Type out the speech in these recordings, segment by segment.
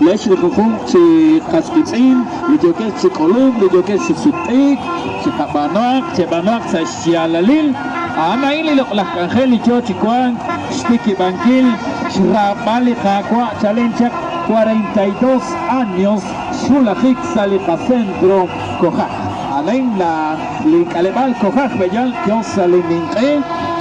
Lex li junjunq chi qas qiitz'in li yookex chi k'ulunk, li yookex chi sutq'iik, chiqab'aanuhaq, cheb'aanuhaq sa' xyaalalil. A'an a'in li loq'laj k'anjel li yoo chi wank xtikib'ankil xraab'al li Qaawa' chalen chaq 42 años xwulajik sa' li qacentro Kojaj. A'an a'in li k'aleb'aal Kojaj b'eyal yoo sa' li ninq'e,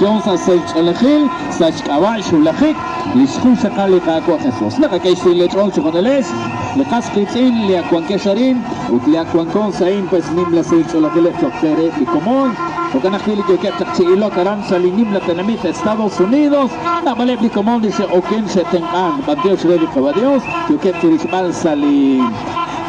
yoo sa' sahil ch'oolejil sa' xk'ab'a' xwulajik li xjunxaqal li Qaawa' Jesus. Naqak'e xsahil eech'ool chejunilex, li qas qiitz'in li ak wankex arin ut li ak wanko sa'in pues nimla sahil ch'oolejileb' cho'q qe reheb' li komon. Jo'kan ajwi' li yookeb' chaq chi ilok aran sa' li nimla tenamit Estados Unidos, naab'aleb' li komon li xe'oken xe'tenq'an, b'antiox re li Qaawa' Dios, yookeb' chi rilb'al sa' li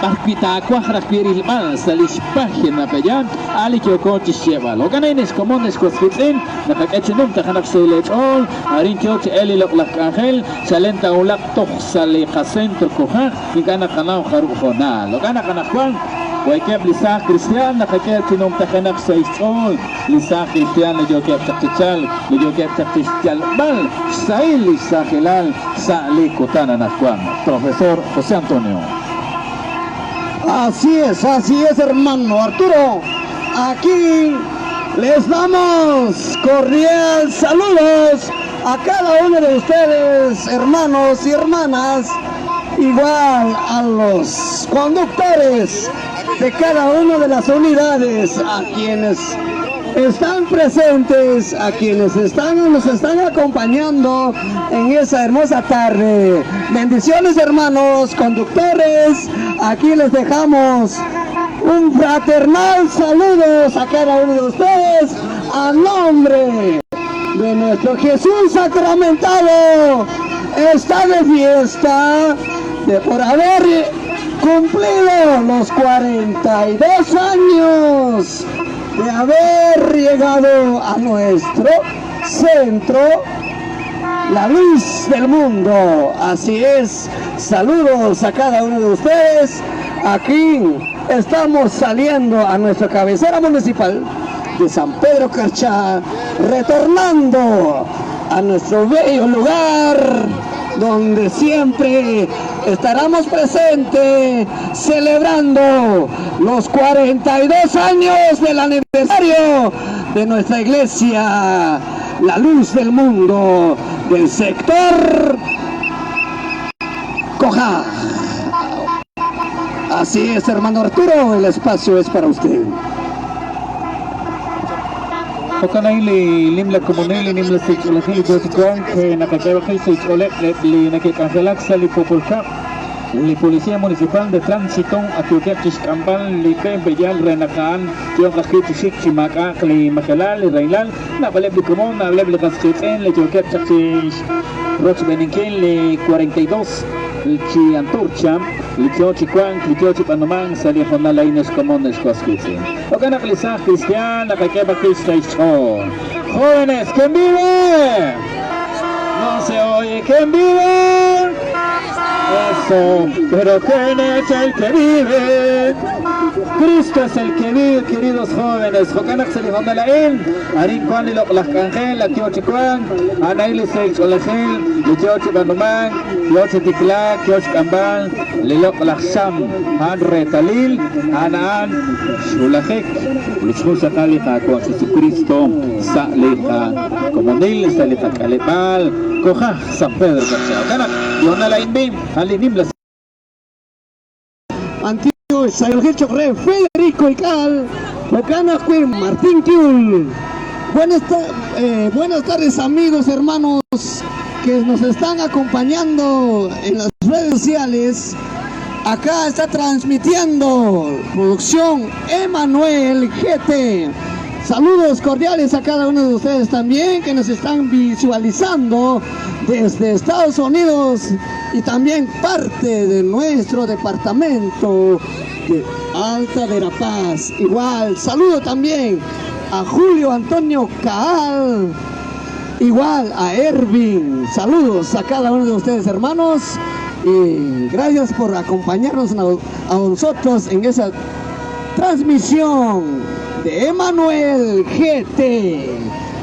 b'arwi' taawaj raj wi' rilb'al sa' li xpágina pe'yaal, a' li yooko chi xyeeb'al. Jo'kan a'in ex komon, ex was qiitz'in, naqak'e chi numtajenaq xsahil eech'ool, Arin yoo chi elk li loq'laj k'anjel, chalen taawulaq toj sa' li qacentro Kojaj, ink'a' naqanaw jarub' hoonal. Jo'kan naq anaqwan, wankeb' li saaj kristiaan naqak'e chi numtajenaq xsahil xch'ool, li saaj kristiaan li yookeb' chaq chi chalk, li yookeb' chaq chixyalb'al xsahil lix saajilal sa' li kutan anaqwan. Profesor José Antonio. Así es, así es, hermano Arturo. Aquí les damos cordial saludos a cada uno de ustedes, hermanos y hermanas, igual a los conductores de cada una de las unidades, a quienes están presentes, a quienes están, nos están acompañando en esa hermosa tarde. Bendiciones, hermanos conductores. Aquí les dejamos un fraternal saludos a cada uno de ustedes a nombre de nuestro Jesús sacramentado. Está de fiesta de por haber cumplido los 42 años de haber llegado a nuestro centro, la luz del mundo. Así es, saludos a cada uno de ustedes. Aquí estamos saliendo a nuestra cabecera municipal de San Pedro Carchá, retornando a nuestro bello lugar donde siempre estaremos presentes celebrando los 42 años del aniversario de nuestra iglesia, la luz del mundo, del sector Coja. Así es, hermano Arturo, el espacio es para usted. Jo'kan a'in li nimla komonil, li nimla sahil ch'oolejil li yoo chi wank, naqak'e rajil sa' xch'ooleb' eb' li neke'k'anjelak sa' li Poopol Kab'l, li Policía Municipal de Tránsito ak yookeb' chixk'amb'al li b'e b'eyal re naq a'an yooq ajwi' chi xik chi maak'a'aq li majelal, li rahilal. Naab'aleb' li komon, naab'aleb' li qas qiitz'in li yookeb' chaq chi rochb'eeninkil li 42 chi antorcha li yoo chi wank, li yoo chi b'aanumank sa' li hoonal a'in ex komon, ex was wiitz'in. Jo'kan naq li saaj kristiaan naqak'e b'arwi' xsahil xch'ool. Jóvenes, ¿quién vive? No se oye, ¿quién vive? Eso, pero ¿quién es el que vive? Cristo es el que vive, queridos jóvenes. Jo'kan naq sa' li hoonal a'in, arin wank li loq'laj k'anjel, ak yoo chi wank, a'an a'in li sahil ch'oolejil, li yoo chi b'aanumank, yoo chi tiklaak, yoo xk'amb'al li loq'laj xam, a'an reetalil, a'an a'an xwulajik li xjunxaqal li Qaawa' Jesukristo sa' li qakomonil, sa' li qak'aleb'aal, Kojaj, San Pedro Carchá. Jo'kan naq li hoonal a'in b'i, a'an li nimla. Antiox, Sayolgil cho'q re Federico Ical, jo'kan ajwi' Martín Kiul. Buenas, buenas tardes amigos, hermanos que nos están acompañando en las redes sociales. Acá está transmitiendo producción Emanuel GT. Saludos cordiales a cada uno de ustedes también que nos están visualizando desde Estados Unidos y también parte de nuestro departamento de Alta Verapaz. Igual, saludo también a Julio Antonio Caal, igual a Ervin. Saludos a cada uno de ustedes, hermanos. Y gracias por acompañarnos a nosotros en esa transmisión de Emanuel GT.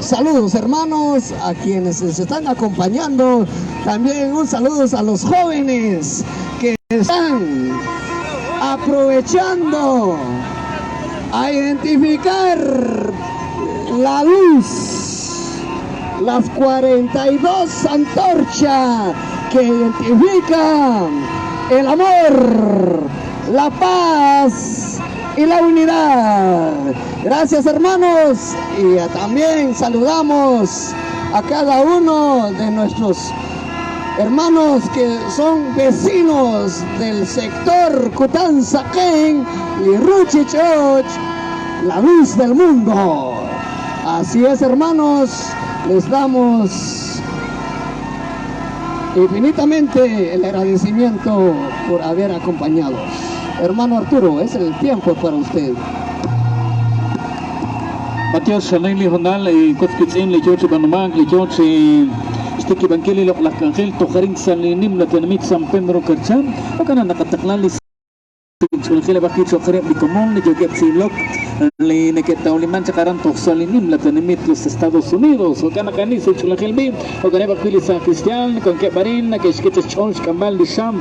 Saludos hermanos a quienes nos están acompañando. También un saludo a los jóvenes Que están aprovechando a identificar la luz, las 42 antorchas que identifican el amor, la paz y la unidad. Gracias hermanos y también saludamos a cada uno de nuestros hermanos que son vecinos del sector Kutanzaquén y Ruchichoch, la luz del mundo. Así es, hermanos, les damos infinitamente el agradecimiento por haber acompañado. Hermano Arturo, es el tiempo para usted. Mateo xanay li honal eh, kotzkitzin li yo chi b'anumank li yo chi xtikib'ankil li loq'laj k'anjel tojarin sa' li nim la tenamit San Pedro Carchán jo'kan naq naqataqla li ch'oolejil ab'aj cho'q reheb' li komon li yookeb' chi ilok li neke'tawliman chaq aran toj sa' li nim la tenamit los Estados Unidos. Jo'kan naq ani sa' ch'oolejil b'i jo'kaneb' ajwi' li San Cristian wankeb' arin neke'xk'e chaq xch'ool xk'amb'al li xam.